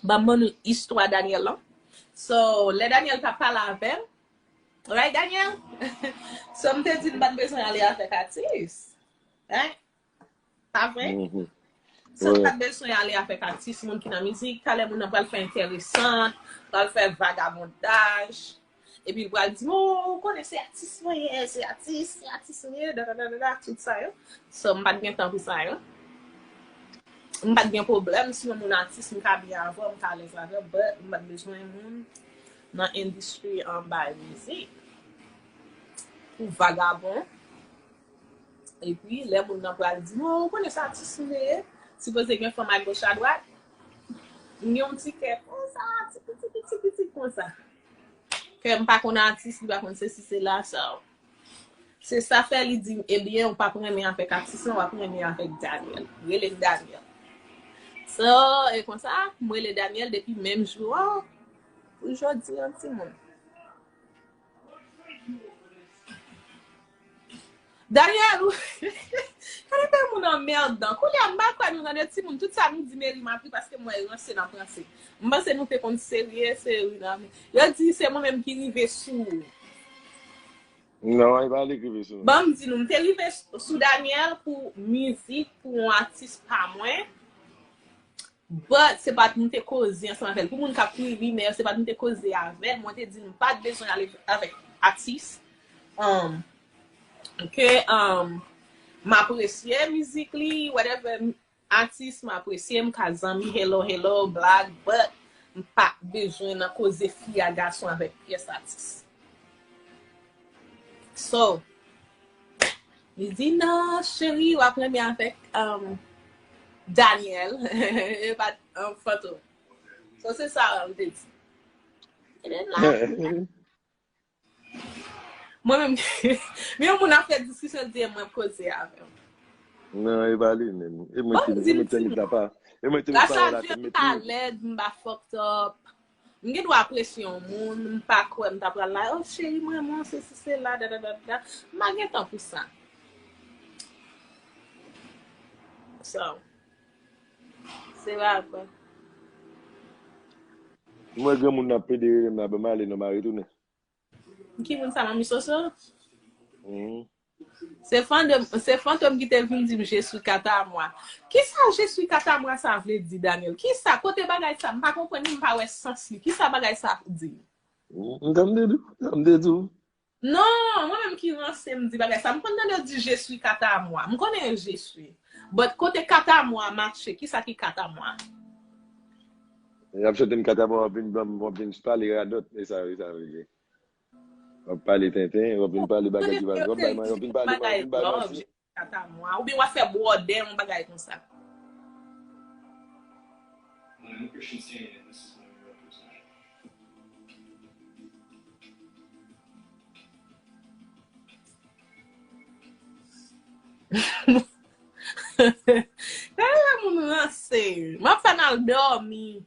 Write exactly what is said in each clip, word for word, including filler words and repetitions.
Ban m ban nou istwa Daniel lan. So, lè Daniel t ap pale avè m, right, Daniel? So, m te di l m pa t bezwen ale avèk atis. Right? Pa vre? So, m pa t bezwen ale avèk atis, moun ki nan mizik. Talè moun nan pral fè enteresan, pral fè vagabondaj. Epi l pral di m, "Oh, ou konnen se atis mwen ye, se atis, se atis mwen ye, da, da, da, da, da," tout sa yo. So, m pa t gen tan pou sa yo. M pa t gen pwoblèm si yon moun atis, m ka byen avè w, m ka alèz avè w, but m pa t bezwen moun nan endistri anba mizik pou vagabon. Epi, lè moun nan pral di m, "Oh, ou konnen se atis mwen ye?" Sipoze gen fanm agoch adwat. M gen yon ti kè konsa, ti piti, piti, piti konsa. Kè m pa konn atis, li pa konn sesi, sela, so. Se sa fè li di m, "Ebyen, ou p ap renmen avèk atis lan, w ap renmen avèk Daniel. Rele l Daniel." So, e konsa, m rele Daniel depi menm jou an, pou jodi an, timoun. Daniel, ou gade pe moun anmèdan. Koulye a, m pa kwè nou nan de timoun. Tout sa nou di Meri m ap ri paske m wè ranse n ap ranse. M panse nou te konn serye, serye nan men. Yo di se mwen menm ki rive sou ou. Non, e pa li ki rive sou mwen. Ban m di nou, m te rive sou Daniel pou mizik, pou yon atis pa mwen. But, se pa t m te koze ansanm avè l. Pou moun k ap ri, ri, men se pa t m te koze avè l. Mwen te di l m pa t bezwen ale avèk atis. Um, ke, um, m apresye mizik li, whatever, atis, m apresye, m ka zanmi, hello, hello, blag, but m pa bezwen nan koze fi a gason avèk pyès atis. So, li di, "Non, cheri, w ap renmen avèk, um, Daniel, e pa, um, Fantom." So, se sa m te di. E then la, mwen menm, men yon moun ap fè diskisyon, di, "E mwen koze avè w." Non, e pa li menm. E mwen ki, e mwen ki la pa. E mwen ki la pa la, m pa lèd, m pa fucked up. M gen dwa apresye yon moun, m pa kwè m ta pral la, "Oh, cheri, mwen, mwen, se si, se la, da, da, da, da." M pa gen tan pou sa. So, se pa vre. Mwen, granmoun nan pede rele m la, ban m ale non, m a retounen. Ki moun sa, Manmi Soso? Mhm. Se Fantom, se Fantom ki te vin di m, "Je suis quant à moi." Kisa "Je suis quant à moi" sa vle di, Daniel? Kisa? Kote bagay sa? M pa konprann li, m pa wè sans li. Kisa bagay sa di? M tande di, m tande di. Non, mwen menm ki ranse, m di bagay sa. M konn tande yo di, "Je suis quant à moi." M konnen "Je suis." But kote "quant à moi" mache, kisa ki "quant à moi"? Y ap chante m "quant à moi", w ap vin ban m, w ap vin pale radòt, e sa, e sa vle di. W ap pale tenten, w ap vin pale bagay ki pa, w ap bay man-, w ap vin pale man-, w ap vin bay manti. Kata mwa. Oubyen w ap fè bwòdè, yon bagay konsa. Gade lè moun ranse. M ap fè n al dòmi.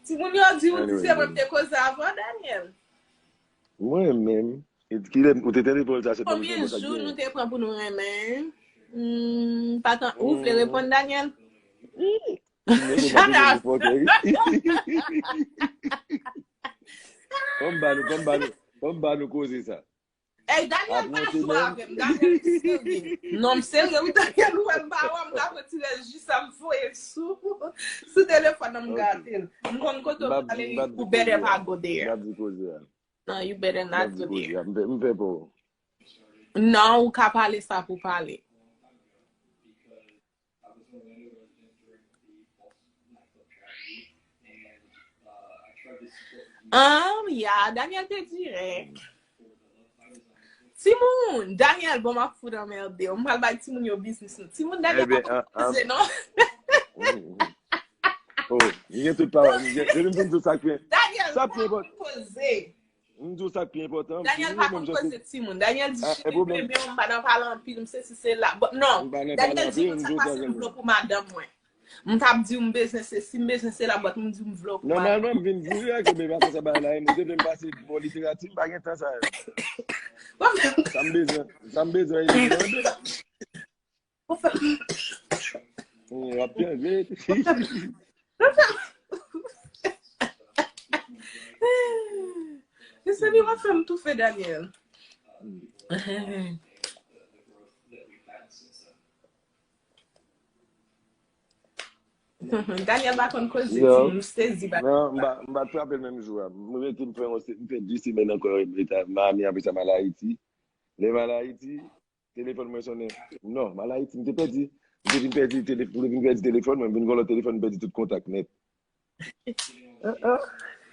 Timoun yo di ou di se mwen te koze avan, Daniel. Mwen menm. Kilè ou te tande pawòl sa se pa mwen ki te. Konbyen jou nou te pran pou nou renmen? Hmm, pa tan, ou vle reponn, Daniel? Shut up. Fò m ba nou, fò m ba nou, fò m ba nou koze sa. Ey, Daniel pa jwe avè m. Daniel serye. Non, m serye, wi, Daniel, ou wè m pa wè, m ka retire ji sa m voye sou, sou telefòn nan, m gate l. M konn kote w prale, you better not go there. M ap di koze a. Non, you better not go there. M ap di koze a. M fè, m fè pa w. Non, ou ka pale sa pou pale. Um, yeah, Daniel te dirèk. Timoun, Daniel, bon, m ap fout anmède w. M pral bay timoun yo biznis nou. Timoun, Daniel pa konn koze, non? Oh, m gen tout pawòl. M gen, depi m fin di w sa k pi, Daniel, sa pi enpòtan. M di w sa k pi enpòtan. Daniel pa konn koze timoun. Daniel di, "Cheri, bebe, m pa nan pale anpil, m sesi, sela." But non, Daniel di, "Konn sa k pase, m vle w pou madanm mwen." M t ap di w m bezwen sesi, m bezwen sela, but m di w m vle w pou madanm. Nòmalman, m vin di w ke bebe pa konsa bagay la, e nou te vle m pase bò literati, m pa gen tan sa yo. Sa m bezwen, sa m bezwen, e m mande. Ou fè. Hmm, w ap tande. Mezanmi, w ap fè m toufe, Daniel. Daniel pa konn koze, Yo. M sezi ba. Non, m pa, m pa t frape l menm jou a. M rete, m fè yon se-, m fè de semèn ankò, m rete Miami, apre sa m al Ayiti. Lè m al Ayiti, telefòn mwen sonnen. Non, m al Ayiti, m te pèdi. M te vin pèdi telefòn, m te vin pèdi telefòn mwen, m vin gen lòt telefòn, m pèdi tout kontak nèt. Uh-uh.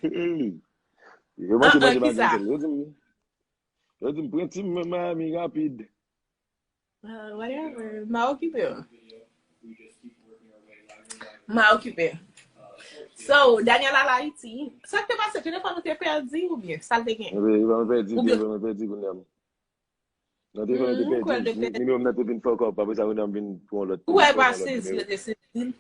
Hey. Yo manke Ah, ah, manje kisa? Mademoiselle. Yo di m, yo di m, pran ti m Miami rapid. Ah, whatever. M a okipe. M a okipe. So, Daniel al Ayiti. Sa k te pase? Telefòn ou te pèdi oubyen? Sa l te gen? Mwen pèdi, mwen pèdi, Oubyen mwen pèdi kounye a. Non, telefòn mwen te Hmm, kwè l pèdi. te pèdi. Nimewo m nan te vin fuck up. Apre sa, kounye a m vin pran lòt Ou wè telefòn, pa yon lòt sezi, nimewo. Yo te sezi l.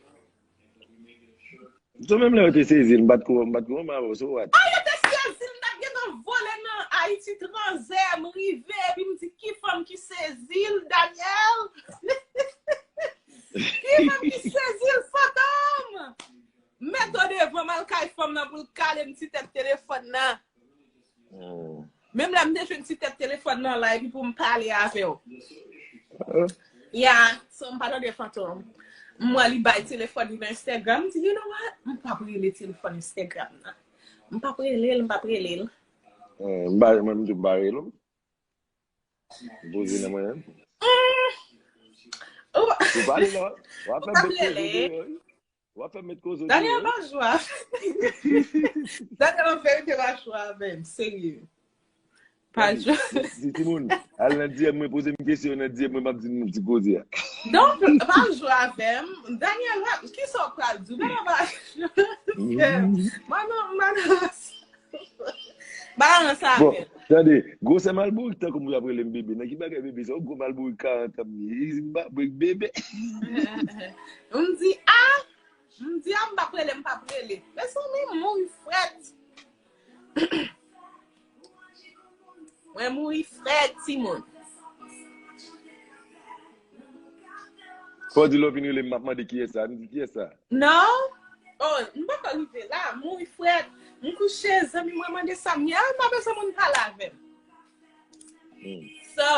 Se menm lè yo te sezi l, m pa t ko, m pa t ko, m pa t ko, so what? Ah, yo te sezi l, m t ap gentan vole nan Ayiti tranzè, m rive, epi m di, ki fanm ki sezi l, Daniel? Ki fanm ki sezi l, Fantom? M mete w devan, m al kay fanm nan pou l kale m ti tèt telefòn nan. Hmm. Menm lè m te jwenn ti tèt telefòn nan la, epi pou m pale avè w. Uh, Yeah, so m pa tande Fantom. M wè li bay telefòn li nan Instagram, m di, you know what? M p ap rele telefòn Instagram nan. M p ap rele l, m p ap rele l. Eh, m ba, mwen, m tou bare l. M poze nan mwen menm. Ou Ou pale la, w ap ou fè p ap met koze rele. Deyò, wi. W ap fè met koze Daniel Deyò, pa jwe avè m. Daniel an verite pa jwe avè m, serye. Pa Gade, jwe. Di timoun, al nan D M mwen, poze m kesyon nan D M mwen, m ap di nou ti koze a. Donk, pa jwe avè m. Daniel, pa, kisa w pral di? Mwen pa jwe avè m. Mwen non, mwen non. Balans Bon, avè m. Tande, gwosè malbourik tankou m ap rele m bebe. Nan ki bagay bebe sa? Yon gwo malbourik karant an m ye. M pa bebe. M di, ah! M di, ah, m p ap rele, m p ap rele. Mezanmi, m mouri frèt. Mwen mouri frèt, timoun. Fò di lè w vin rele m, m ap mande kiyès sa. M di, kiyès sa? Non. Oh, m poko rive la, m mouri frèt. M kouche, zanmi mwen mande sa m ye, ah, m pa bezwen moun pale avè m. Hmm. So,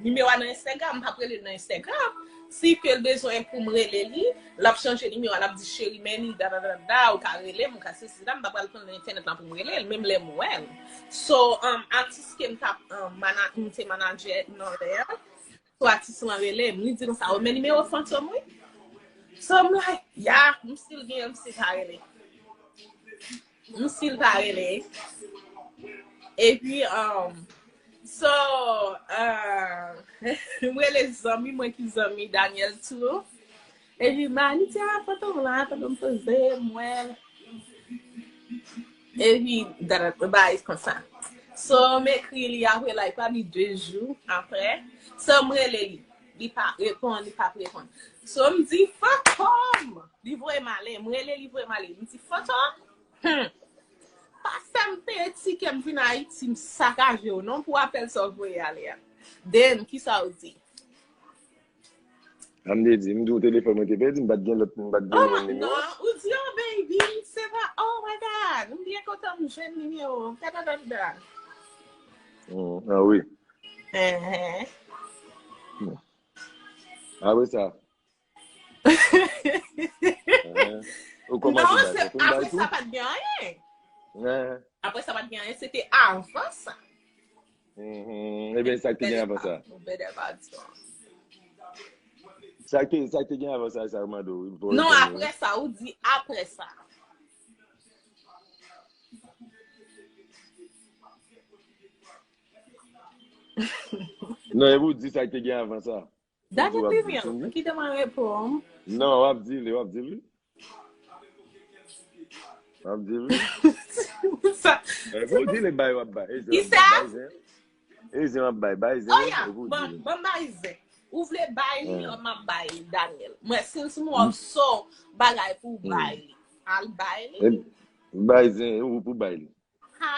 nimewo a nan Instagram, m p ap rele l nan Instagram. Si ke l bezwen pou m rele li, l ap chanje nimewo a, l ap di, cheri, men li, da, da, da, da, ou ka rele m, ou ka sesi, la, m pa pral pran nan entènèt la pou m rele l, menm lè m wè l. So, um, atis ke m t ap, um, mana-, m te manadjè nan lè a, so atis lan rele m, li di konsa, ou men nimewo Fantom, wi. So, m like, ya, m still gen, m still pa rele. M still pa rele. Epi, um, so, uh, m rele zanmi mwen ki zanmi Daniel tou. Epi, Mani di, ah, Fantom la, Fantom poze, mwen. Epi, dada, bay konsa. So, m ekri li apre, like, pa ni de jou apre. So, m rele li. Li pa reponn, li pa reponn. So, m di, Fantom! Li voye m ale. M rele, li voye m ale. M di, Fantom! Hmm. Pa fè m peye tikè m vin Ayiti, m sakaje w, non, pou apèl sa w voye ale a. Then, kisa w di? A m te di, m di w telefòn mwen te pèdi, m pa t gen lòt, m pa t gen Oh, lòt nimewo. Non, ou di, oh, baby, se pa, oh my God, m byen kontan m jwenn nimewo. Da, da, da, da. Hmm, ah wi. Ehe. Apre sa. Eh, ou kòmanse Non, bay se fòs. Ou bay apre tou? Sa pa t gen anyen. Eh, Apre sa pa t gen anyen, se te avan sa. mhm. Ebyen, sa k te gen avan sa? Ou bèdè pa di sa. Sa k te, sa k te gen avan sa, sa w mande w, wi, pou Non, reponn ou. Apre sa, ou di apre sa. Non, e pou di sa k te gen avan sa. Daniel Ou di w ap Vivian, di l. Kite mwen reponn. Non, w ap di li, w ap di li. W ap di li. Sa, E pou di li bay, w ap bay. E zen Ki w ap bay, sa? Bay zen. E zen w ap bay, bay zen. Oh, yeah. E pou Bon, di li. Bon, bay zen. Ou vle bay li, Mm. M ap bay li, Daniel. Mwen, since m wè w so bagay pou w Mm. bay li. Al bay li. E bay zen, e ou pou bay li. Ha?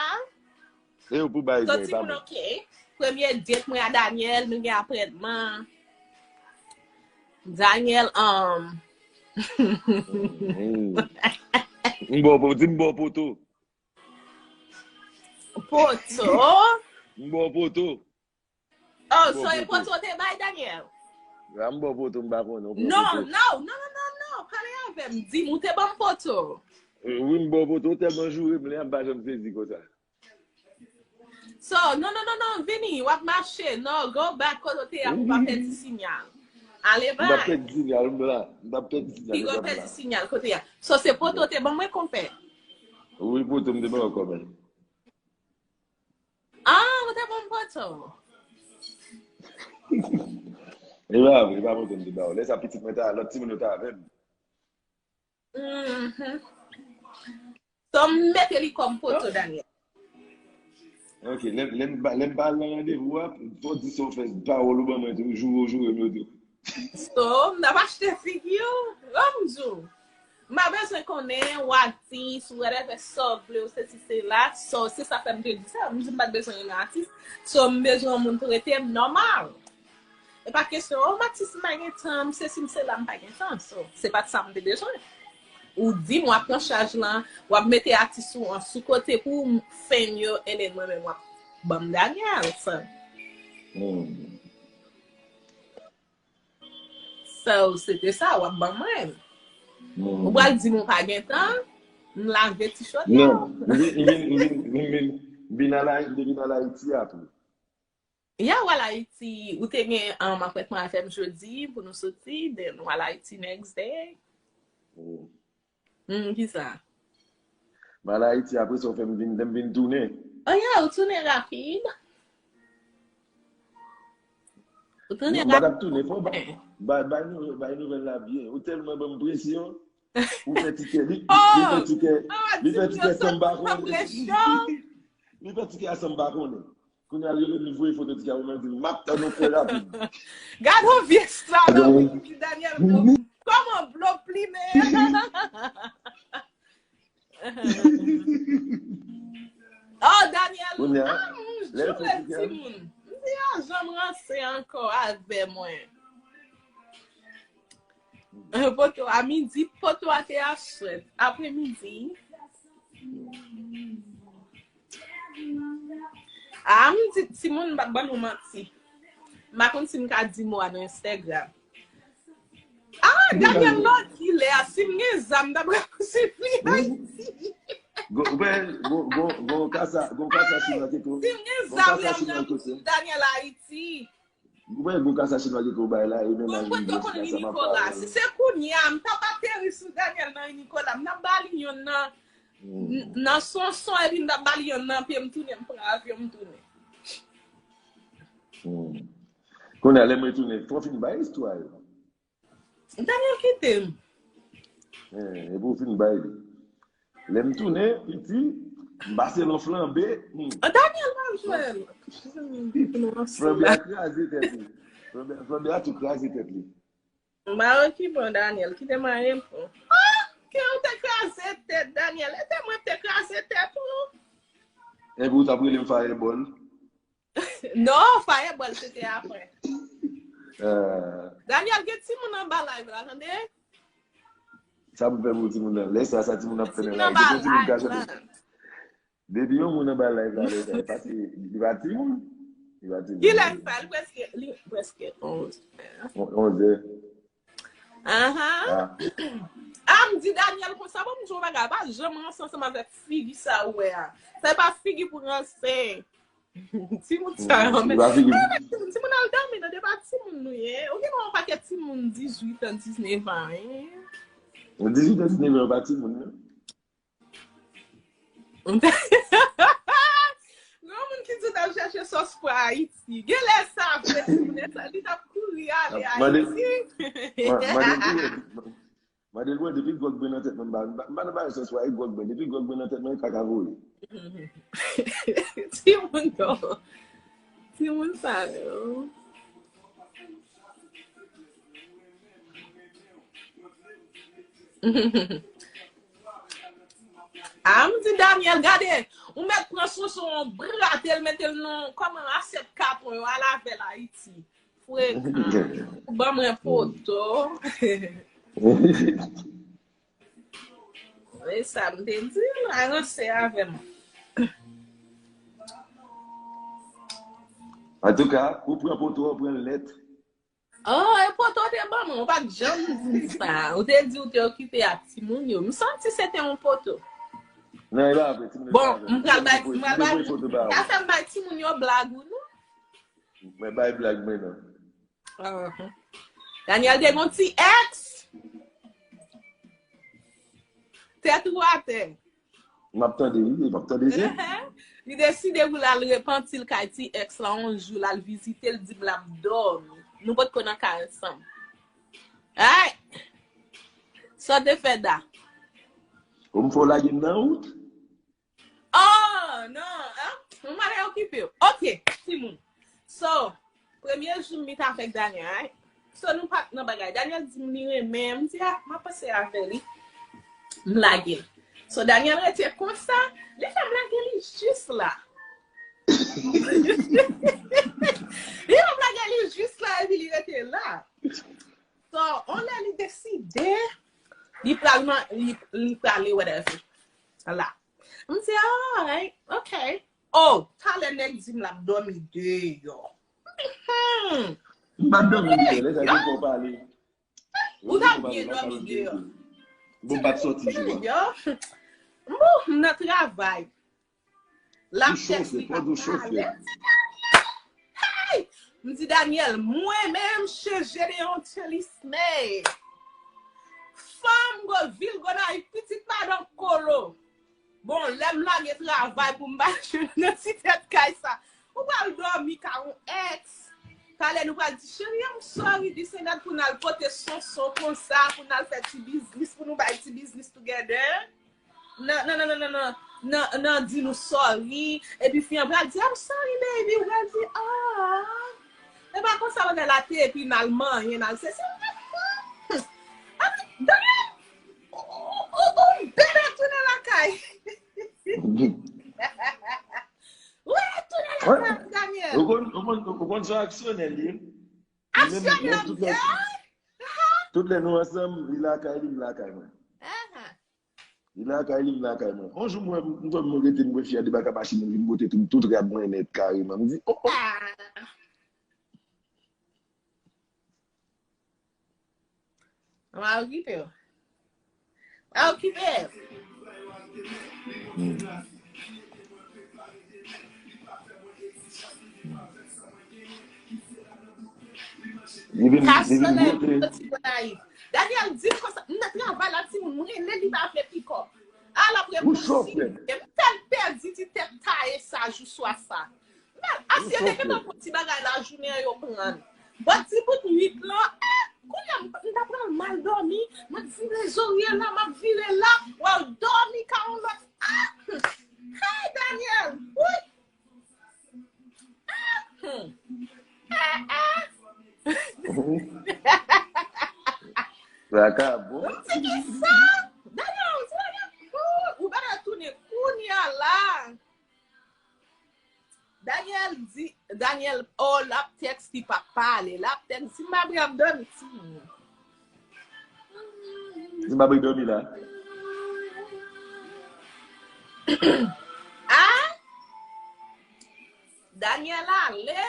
E ou pou bay So, zen, e pa timoun, mwen. Ok. Premye date mwen a Daniel, nou gen apètman. Daniel, um, Mm. M ba w po-, di m ba w poto. Poto. M ba w poto. Oh, so e poto te bay Daniel? La m ba w poto, m pa konnen. Non, non, non, non, non, non. Pale avè m. Di m ou te ban m poto. Wi, m ba w poto, ou tèlman joure m, lè a m pa janm sezi konsa. So, non, non, non, non, vini, w ap mache. Non, go back kote w te a pou w pa pèdi sinyal. Ale bay. M pa pèdi sinyal, m la. M pa pèdi sinyal. Piga w pèdi sinyal kote a. So, se poto w te ban mwen konpè. Wi, poto m te ban w konpè. Ah, ou te ban m poto. E pa vre, e pa poto m te ba w. Lè sa pitit mwen ta, lòt timoun yo ta avè m. Mhm. So, m mete li kòm poto, Daniel. Ok, lè, lè, m pa, lè m pa al nan randevou a, fò w di sa w fè, pawòl ou ban mwen tou, joure w joure m yo tou. So, m t ap achte figi w, m di w. M pa bezwen konnen w atis, ou whatever, sa w vle, ou sesi sela. So, se sa fè m te di sa. M di m pa t bezwen yon atis. So, m bezwen yon moun trete m nòmal. E pa kesyon, oh, m atis, m pa gen tan, m sesi, m sela, m pa gen tan. So, se pa t sa m te bezwen. Ou di m w ap pran chaj lan, w ap mete atis ou an sou kote pou fame yo, and then mwen menm w ap ban m Daniel. So. Hmm. So, se te sa, w ap ban mwen. Ou pral di m ou pa gen tan, m lave ti chodyè. Non, m vin, m vin, m vin, m vin, m vin al Ay-, m vin al Ayiti apre. Ya, w al Ayiti, ou te gen um, apwentman avè m jodi pou nou soti, then w al Ayiti next day. Hmm, kisa? M al Ayiti apre sa, w fè m vin, lè m vin tounen. Oh ya, ou tounen rapid. Ou tounen rapid. Non, m pa t ap tounen, fò w bay, bay, bay nou, bay nouvèl la byen. Ou tèlman ban m presyon. Ou fè tikè, li, li fè tikè, li fè tikè san m pa konnen. Li fè tikè a san m pa konnen. Kounye a l rele m, li voye foto tikè a pou mwen, di m, m ap tann ou trè rapid. Gade yon vye salòp, li di Daniel, kòman blo plime? Oh, Daniel, ah, m joure timoun. M di, ah, janm ranse ankò avè mwen. Poto a midi, poto a te a swèt. Apremidi. Ah, m di timoun, m pa ban nou manti. M pa konn si m ka di mo a nan Instagram. Ah, Daniel, lòt kilè a, si m gen zam, m ta pral pouswiv li Ayiti. Gon, gon, gon, gon kasa, gon kasa chimè ki tou. Si m gen zam, la, m pral pouswiv Daniel Ayiti. Ou wè gwo kasa chinwa ki kou bay la, e mennaj li gwo kasa m ap pale. Se kounye a, m t ap ateri sou Daniel nan Nikola, m t ap ba li yonn nan, nan Sonson, epi m t ap ba li yonn nan pye, m tounen, m pran avyon, m tounen. Kounye a, lè m retounen, fò w fin bay istwa yo. Daniel kite m. Eh, epi w fin bay li. Lè m tounen, piti, m pase l yon flanbe. Hmm. Daniel pa jwe. Flanbe a kraze tèt li. Flanbe, flanbe a tou kraze tèt li. M pa okipe w, Daniel. Kite m al reponn. Ah! Ke w te kraze tèt, Daniel. E te mwen te kraze tèt ou. Epi w t ap rele m fireball. Non, fireball se te apre. Daniel, gen timoun anba live la, tande? Sa pou fè pou timoun nan. Lè sa, sa timoun ap fè nan live. Depi yon timoun ka chante. Depi yon moun anba live la, lè sa, e pa ti, li pa timoun. Li pa timoun. Kilè sa? Li prèske, li prèske onz. Onz è. Aha. Ah, m di Daniel konsa, bon, m di w bagay, pa janm ranse ansanm avèk figi sa ou wè a. Sa e pa figi pou ranse. Timoun sa yo, men. Timoun, timoun al dòmi, non, de pa timoun nou ye. Ou gen yon pakèt timoun dizuit an, diznèf an, hein. Dizuit an, diznèf an, pa timoun, non. Gon moun ki di w t al chèche sòs pou Ayiti. Genlè sa vre, timoun sa, li t ap kouri ale Ayiti. Mande l pou wè, depi gwòg bren nan tèt mwen, m pa, m pa, m pa nan bagay sòs pou Ayiti, gwòg bren. Depi gwòg bren nan tèt mwen, li pa ka voye. Timoun non. Timoun sa yo. Ah, m di Daniel, gade, ou mèt pran Sonson, brate l, mete l nan, kòman, asyèt katon yo, al avè l Ayiti. frekan. Ou ban mwen poto. E sa m te di l, avanse avè m. Antouka, ou pran poto, ou pran lèt. Oh, e poto w te ban mwen, ou pa t janm di m sa. Ou te di ou te okipe ak timoun yo. M santi se te yon poto. Non, e pa vre, timoun yo. Bon, m pral bay, m pral bay, pa fè m bay timoun yo blag ou non. Mwen bay blag mwen non. Daniel te gon ti ex. Tèt ou atè. M ap tande wi, m ap tande wi. Li deside pou l al repanti l kay ti ex la yon jou, l al vizite l, di m l ap dòmi. Nou potko nan kay ansanm. Ay! Sa w te fè Da? Ou m fè w lage m nan wout? Oh, non, hein? Mwen pa okipe w. Ok, timoun. So, premye jou m meet avèk Daniel, right? So, nou pa t nan bagay. Daniel di m li renmen m, m di, ah, m ap pase avè li. M lage l. So, Daniel rete konsa, li fè m lage li jis la. Li fè m lage li jis la, epi li rete la. So, on lè li deside, li pral nan, li, li prale, whatever. La. M di, alright, ok. Oh, talè nèg di m l ap dòmi deyò. Hmm. M pa t dòmi deyò, lè sa gen fò pale. Ou t ap byen dòmi deyò. Bon, m pa t sòti jou a. Deyò. Bon, m nan travay. L ap tèks li pa pale. Hey! M di Daniel, mwen menm se Gedeon Thelisme. Fanm gwo vil Gonayiv, pitit madan Kolo. Bon, lè m lage travay pou m ba nan ti tèt kay sa. Ou pral dòmi ka yon ex. Talè nou pral di, cheri, I'm sorry, this and that, pou n al pote sonson konsa, pou n al fè ti biznis, pou nou bay ti biznis together. Nan, nan, nan, nan, nan, nan, nan, nan di nou sorry. Epi fi an pral di, I'm sorry, baby. Ou pral di, ah. E pa konsa bagay la te, epi n al manyen, n al sesi. Daniel, ou, ou, ou bèbè tounen lakay. Ou retounen lakay, Daniel. Ou konn, ou konn, ou konn se aksyonè li ye. Aksyonè, yeah. Tout lè nou ansanm, li lakay li, m lakay mwen. Li lakay li, m lakay mwen. On jou mwen, m wè mwen rete, m wè fi a debake machin, m vin bote tout, tout rad mwen nèt kareman. M di, oh, oh. Mwen okipe w. Mwen okipe w. Daniel di m konsa, m nan travay la, timoun, mwen rele li pa vle pikòp. Al ap reponn si m fèl pèdi ti tèt taye sa jou swa sa. Asye te gentan pran ti bagay lajounen an yo pran. Bò ti bout nwit lan, eh, kounye a m ta pral mal dòmi, m ap vire zorye la, m ap vire la, w al dòmi ka yon lòt. Ah! Hey, Daniel! Wi! Ah! Hmm. Ah, ah! Sa ka bon. Ou ti gen sa? Daniel, ou ti gen sa? Ou pa ka tounen kounye a la. Daniel di, Daniel, oh, l ap tèks li pa pale. L ap tèks, si m pa bri ap dòmi, timoun. Si m pa bri dòmi la. Ah? Daniel ale.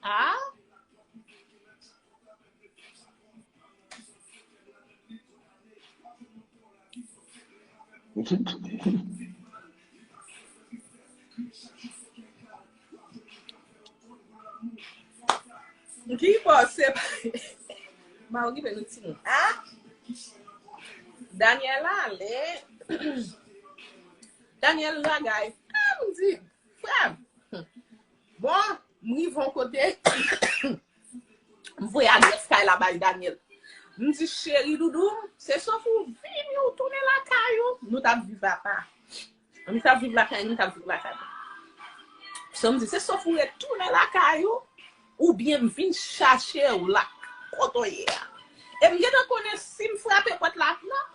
Ah? Ki bò se pa. Ma okipe nou timoun. Ah? Daniel ale. Daniel bagay. Ah, m di, frè m. Bon, m rive yon kote. M voye adrès kay la bay Daniel. M di, cheri doudou, se sof ou vini ou tounen lakay ou. Nou t ap viv apa. Nou t ap viv lakay, nou t ap viv lakay. So m di, se sof ou retounen lakay ou, oubyen m vin chache w la. Kote w ye a? E m gentan konnen si m frape pòt la, non.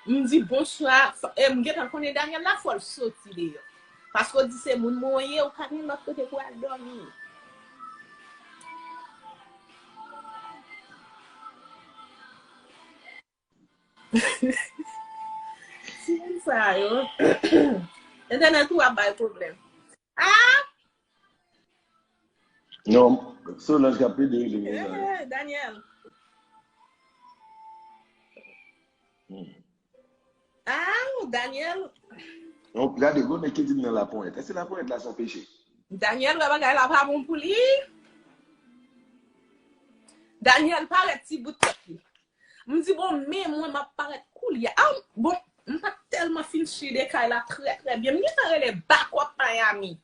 M di bonswa, e m gentan konnen Daniel la fò l soti deyò. Paske w di se moun mwen ye, ou pa gen lòt kote pou al dòmi. Timoun sa yo. Entènèt ou ap bay pwoblèm. Ah! Non, Solange k ap plede regle moun sa yo. Eh, Daniel. Ah, Daniel. Donk, gade, gwo nèg ki di m nan laponyèt. Èske laponyèt la se yon peche? Daniel wè bagay la pa bon pou li. Daniel parèt ti bout tèt li. M di, bon, men mwen, m ap parèt koulye a. Ah, bon, m pa t tèlman fin chire kay la trè, trè byen. M gentan rele Backup Miami.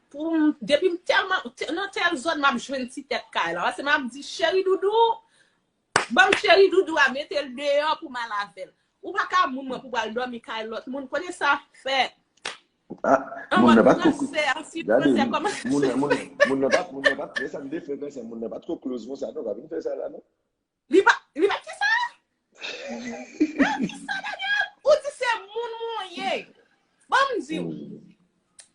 Pou m, depi m tèlman, nan tèl zòn, m ap jwenn ti tèt kay la. Paske m ap di, cheri doudou, ban m cheri doudou a, mete l deyò pou m al avè l. Ou pa ka moun mwen pou pral dòmi kay lòt moun. Kote sa fèt? Ah, moun nan pa t ko gade moun, moun, moun, moun nan pa t, moun nan pa t fè sa m te fè kanse, moun nan pa t ko close konsa non, pa vin fè sa la non. Li pa, li pa t fè sa? Li pa t fè sa, Daniel. Ou di se moun mwen ye. Ban m di w.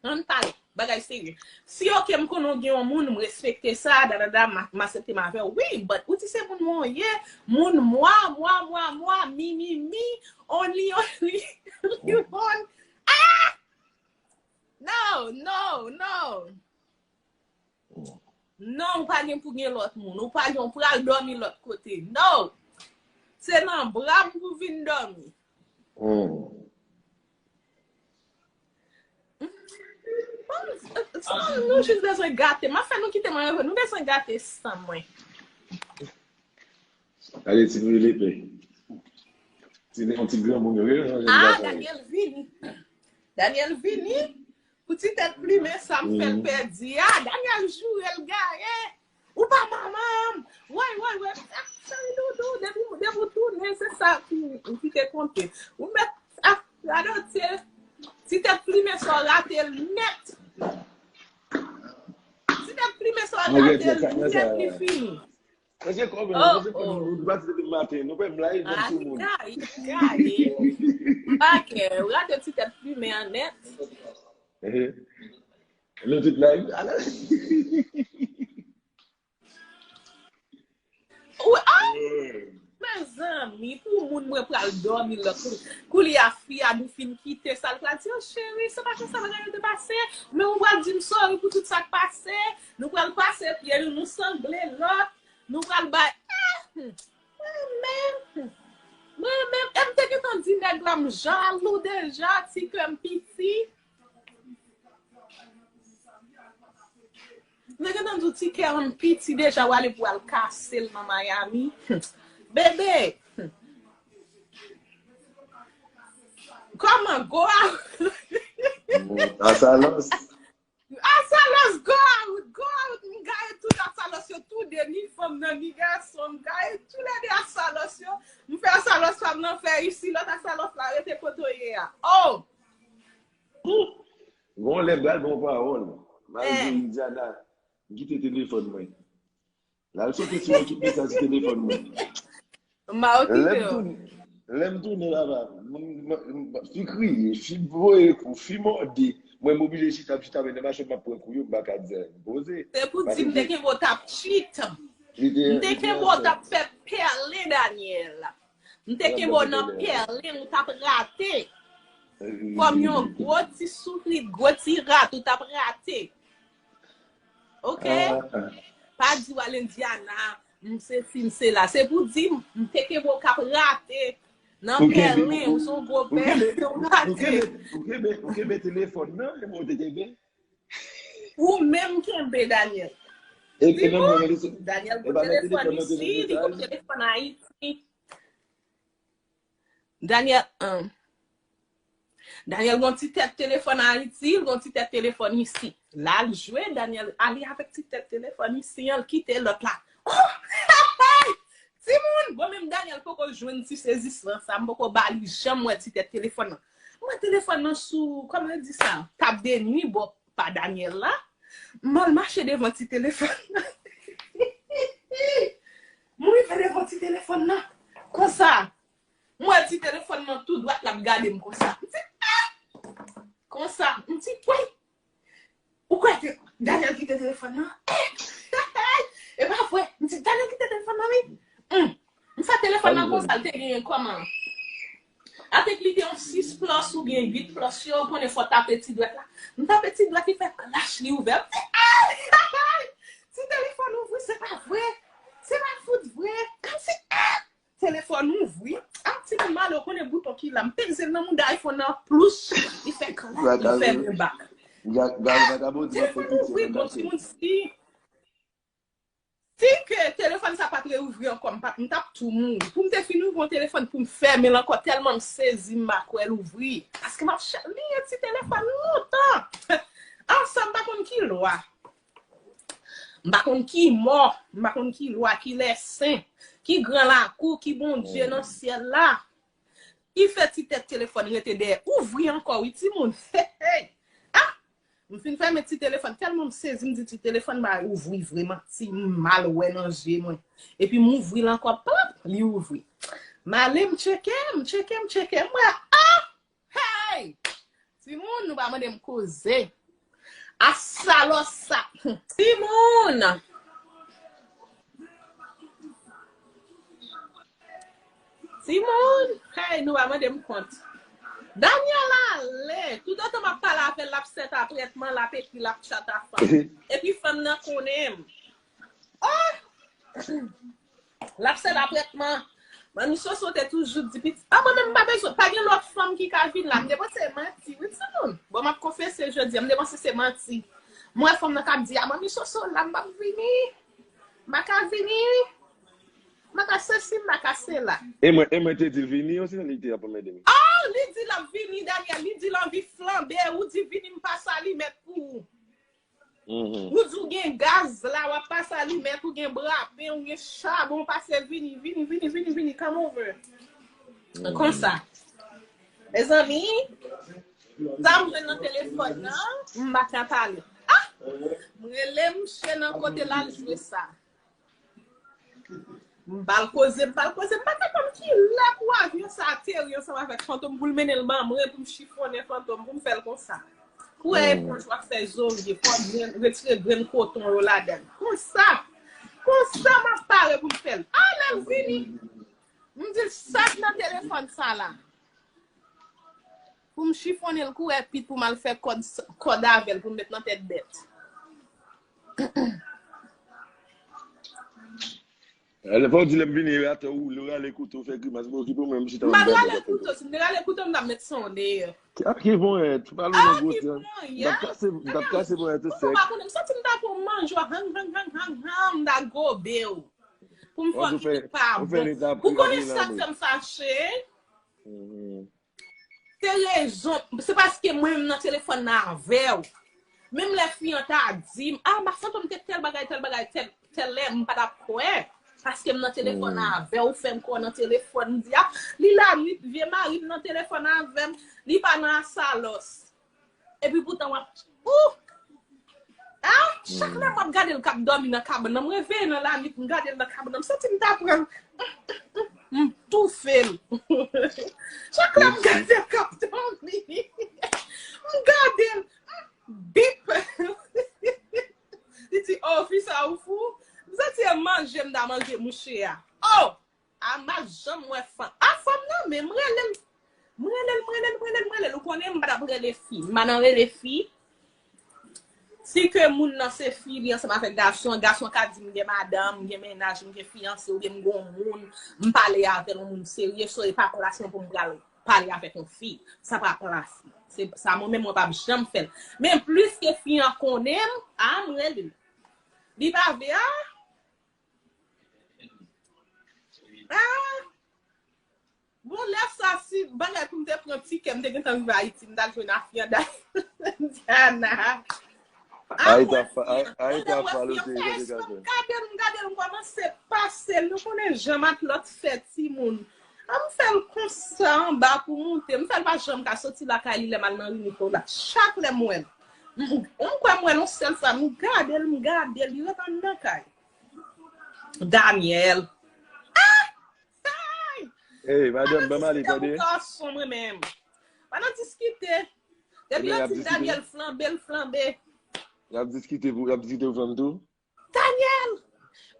Ann pale. Bagay serye. Si oke m konnen w gen yon moun, m respekte sa, dadada, m aksepte m avè w. Wi, but ou di se moun mwen ye, moun mwa, mwa, mwa, mwa, mi, mi, mi, only, only, only one. Ah! No, no, no. Non, ou pa gen pou gen lòt moun. Ou pa gen, ou pral dòmi lòt kote. No! Se nan bra m pou vin dòmi. Hmm. Nou jis bezwen gate. M ap fè nou kite mwen reve. Nou bezwen gate san mwen. Ale ti bril epè. Ti yon ti granmoun yo. Ah, Daniel vini. Daniel vini. Pou ti tèt plimen sa m fè l pèdi a, Daniel joure l gaye. Ou pa manman m. Woy, woy, woy. Cheri doudou, depi, depi w tounen, se sa ki, ki te konte. Ou mèt, ah, gade w tye. Ti tèt plimen sa w rate l nèt. Ti tèt plimen sa w rate l nèt, li fini. Mesye kòman, mesye kòman, nou pati depi maten, nou pa menm live menm sou moun. Ay, ay, ay. M pa kè, ou rate ti tèt plimen an nèt. Nou tout live, ala. Ou, ah! Mezanmi, pou moun mwen pral dòmi lòt kote. Koulye a fi a nou fin kite sa l pral di, oh cheri, se pa konsa bagay yo te pase. Men ou pral di m sorry pou tout sa k pase. Nou pral pase pye nou, nou sangle lòt. Nou pral bay. Ah! Mwen menm. Mwen menm. E m te gentan di nèg la m jalou deja, ti kè m piti. M te gentan di w ti kè m piti deja, w ale pou al kase l nan Miami. Bebe. Kòman, go out? Asalòs. Asalòs, go out, go out. M gaye tout Asalòs yo tou de, ni fanm nan, ni gason. M gaye tou le de Asalòs yo. M fè Asalòs pa m nan fè isi, lòt Asalòs la rete kote w ye a. Oh! Gon lè m pral bon pawòl. M al di Indiana, m kite telefòn mwen. L al sote sou ekip mesaj sou telefòn mwen. M a okipe w. Lè m tounen laba, fi kriye, fi voye kou, fi mòde. Mwen m oblije chita, m chita, men nan machin m ap pran kou yo, m pa ka di anyen. M poze. Se pou di m te kenbe w t ap cheat. M te kenbe w t ap fè pèlen, Daniel. M te kenbe w nan pèlen, ou t ap rate. Kòm yon gwo ti souflit, gwo ti rat, ou t ap rate. Oke? Pa di w al Indiana, m sesi, m sela. Se pou di m, m te kenbe w k ap rate nan pèlen, ou se yon gwo pèlen, ou rate. Ou kenbe, ou kenbe telefòn nan, e mwen ou te kenbe? Ou menm kenbe, Daniel. Di bon, Daniel gen telefòn isi, li gen telefòn Ayiti. Daniel, um, Daniel gon ti tèt telefòn Ayiti, li gon ti tèt telefòn isi. La l jwe, Daniel ale avèk ti tèt telefòn isi an, l kite lòt la. Oh! Timoun! Bon, menm Daniel poko jwenn ti sezisman sa, m poko ba li janm wè ti tèt telefòn nan. M wè telefòn nan sou, kòman yo di sa? Tab de nwi bò pa Daniel la. M al mache devan ti telefòn nan. M rive devan ti telefòn nan. Konsa, m wè ti telefòn nan tou dwat, l ap gade m konsa. M di, ah! Konsa, m di, woy! Ou kwè ke Daniel kite telefòn nan? E pa vre! M di, Daniel kite telefòn nan, wi! Hmm. M fè telefòn nan konsa, l te genyen kòman? Apèk li te yon sis plus oubyen uit plus, yo konnen fò tape ti dwèt la. M tape ti dwèt, li fè klach, li ouvè. M di, ay! Ti telefòn ouvri, se pa vre! Se pa fout vre! Kòmsi, ah! Telefòn ouvri. Ah, timoun malè, ou konnen bouton ki la. M peze l nan mouda iPhone nan, plouch, li fè klak, li fèmen bak. Gade, vagabon di mwen fè piti nan gate. Telefòn ouvri, bon, timoun, si, si ke telefòn sa pa t reouvri ankò, m pa, m t ap tou mouri. Pou m te fin ouvri yon telefòn pou m fèmen l ankò, tèlman m sezi, m pa kwè l ouvri. Paske m ap chèche li, yon ti telefòn lontan. Ah, sa m pa konn ki lwa. M pa konn ki mò, m pa konn ki lwa, ki lè sen, ki gran lakou, ki Bondye nan syèl la, ki fè ti tèt telefòn rete dèyè. Ouvri ankò, wi, timoun. Hey, hey. Ah! M fin fèmen ti telefòn, tèlman m sezi, m di ti telefòn ba ouvri vre, manti, m mal wè nan je mwen. Epi m ouvri l ankò, plap, li ouvri. M ale, m tcheke, m tcheke, m tcheke, m wè, ah! Hey! Timoun, nou pa mande m koze. Asalòsa. Timoun! Timoun! Hey, nou pa mande m kont. Daniel ale. Toutotan m ap pale avè l, l ap sèt apètman, l ap ekri, l ap tchat ak fanm. Epi fanm nan konnen m. Oh! L ap sèvi apètman. Manmi Soso te toujou di piti. Ah, mwen menm m pa bezwen. Pa gen lòt fanm ki ka vin la. M te panse se manti. Wi, timoun. Bon, m ap konfese jodi a. M te panse se manti. M wè fanm nan k ap di, ah, Manmi Soso la, m p ap vini. M pa ka vini. M pa ka sesi, m pa ka sela. E mwen, e mwen te di l vini, yon se li te ap anmède m. Oh, li di l ap vini, Daniel. Li di l anvi flanbe. Ou di vini, m pase alimèt pou ou. Ou di w gen gaz la, w ap pase alimèt, ou gen brapen, ou gen chabon, pase vini, vini, vini, vini, vini, come over. Konsa. Mezanmi, sa m jwenn nan telefòn nan, m pa ka pale. Ah! M rele msye nan kote l al jwe sa. M ba l koze, m ba l koze, m pa t konn ki lè pou avyon sa ateri ansanm avèk Fantom pou l mennen l ban mwen pou m chifonnen Fantom pou m fè l konsa. Kouwè eponj w ap fè zorye, fò grenn, retire grenn koton yo ladan l. Konsa, konsa m ap pare pou m fè l. A lè l vini, m di l sa k nan telefòn sa la. Pou m chifonnen l kouwè pit pou m al fè kòd, kòd avè l pou m met nan tèt bèt. Lè fò w di lè m vini atè ou, ou rale kouto, ou fè grimas, mwen okipe w, mwen m chita. M pa t rale kouto, si m te rale kouto, m t ap met sa w deyò. A ki ponyèt, ou pale nan gwo tèm. M t ap kase, m t ap kase ponyèt ou sèk. Ou pa konnen, m santi m ta pran manje w, hang, hang, hang, hang, hang, m ta gobe w. Pou m fè w kite pa bon. Ou konnen sa k fè m fache? Se rezon, se paske mwen menm nan telefòn nan avè w. Menm lè fi an ta di m, ah, ma Fantom te tèl bagay, tèl bagay, tèl, tèl lè, m pa t ap kwè. Paske m nan telefòn nan avè w, ou fè m kwè w nan telefòn, m di, ah, li la, li, vye mari m nan telefòn avè m, li pa nan Asalòs. Epi poutan w ap, ou, ah, chak lè m ap gade l k ap dòmi nan kabann nan, m reveye nan lanwit, m gade l nan kabann nan, m santi m ta pran l, m toufe l. Chak lè m gade l k ap dòmi, m gade l, bip. Li di, oh, fi sa ou fou? M santi e manje m ta manje mouche a. Oh! A m pa janm wè fanm. A fanm nan, men m rele l. M rele l, m rele l, m rele l, m rele l. Ou konnen m pa t ap rele fi. M pa nan rele fi. Si ke moun nan se fi, li ansanm avèk gason, gason ka di m gen madanm, m gen mennaj, m gen fiyanse, oubyen m gen yon moun, m pale avè l, yon moun serye, so e pa plas mwen pou m pral pale avèk yon fi. Sa pa plas mwen. Se sa mwen menm mwen p ap janm fè l. Men plis ke fi an konnen m, a m rele l. Li pa vle a, Ah! Bon, lè sa, si bagay pou m te pran tikè, m te gentan rive Ayiti, m t al jwenn Afyanda. Diana. Ay, ta fa-, ay, ay, ta falo te gade gade. M gade l, m gade l, m kòmanse pase l. Nou konnen jan matlòt fè timoun. An m fè l konsa anba pou moute. M fè l pa janm ka soti lakay li lè m al nan Rinikola. Chak lè m wè l. M, m kwè m wè l yon sèl fwa. M gade l, m gade l, li ret anndan kay. Daniel. Ey, madanm, ban m ale, tande. Gason mwen menm. Pa nan diskite. Depi yo di Daniel flanbe, l flanbe. Y ap diskite pou, y ap diskite pou fanm tou? Daniel!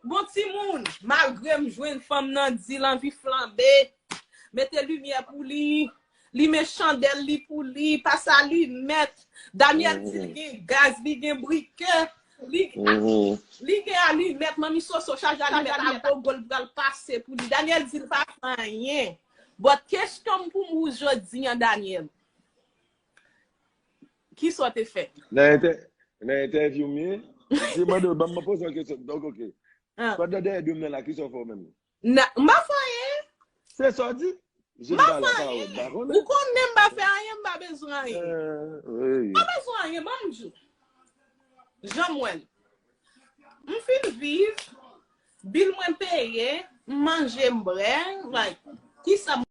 Bon timoun, malgre m jwenn fanm nan di l anvi flanbe, mete limyè pou li, limen chandèl li pou li, pase alimèt. Daniel di l gen gaz, li gen brikè, li, li gen alimèt, manmi Soso chaje alimèt a gogo, l pral pase pou li. Daniel di l pa fè anyen. But kesyon m pou ou jodi an, Daniel. Kisa w te fè? Nan entè-, nan entèvyou m ye, si mande w, ban m poze yon kesyon. Donk, oke. Pandan dèyè do m nan la, kisa w fè w menm? M pa fè anyen. Se sa w di? M pa fè anyen. Ou konnen m pa fè anyen, m pa bezwen anyen. M pa bezwen anyen, ban m di w. Jan m wè l. M fin viv, bil mwen peye, m manje, m bwè, like, kisa m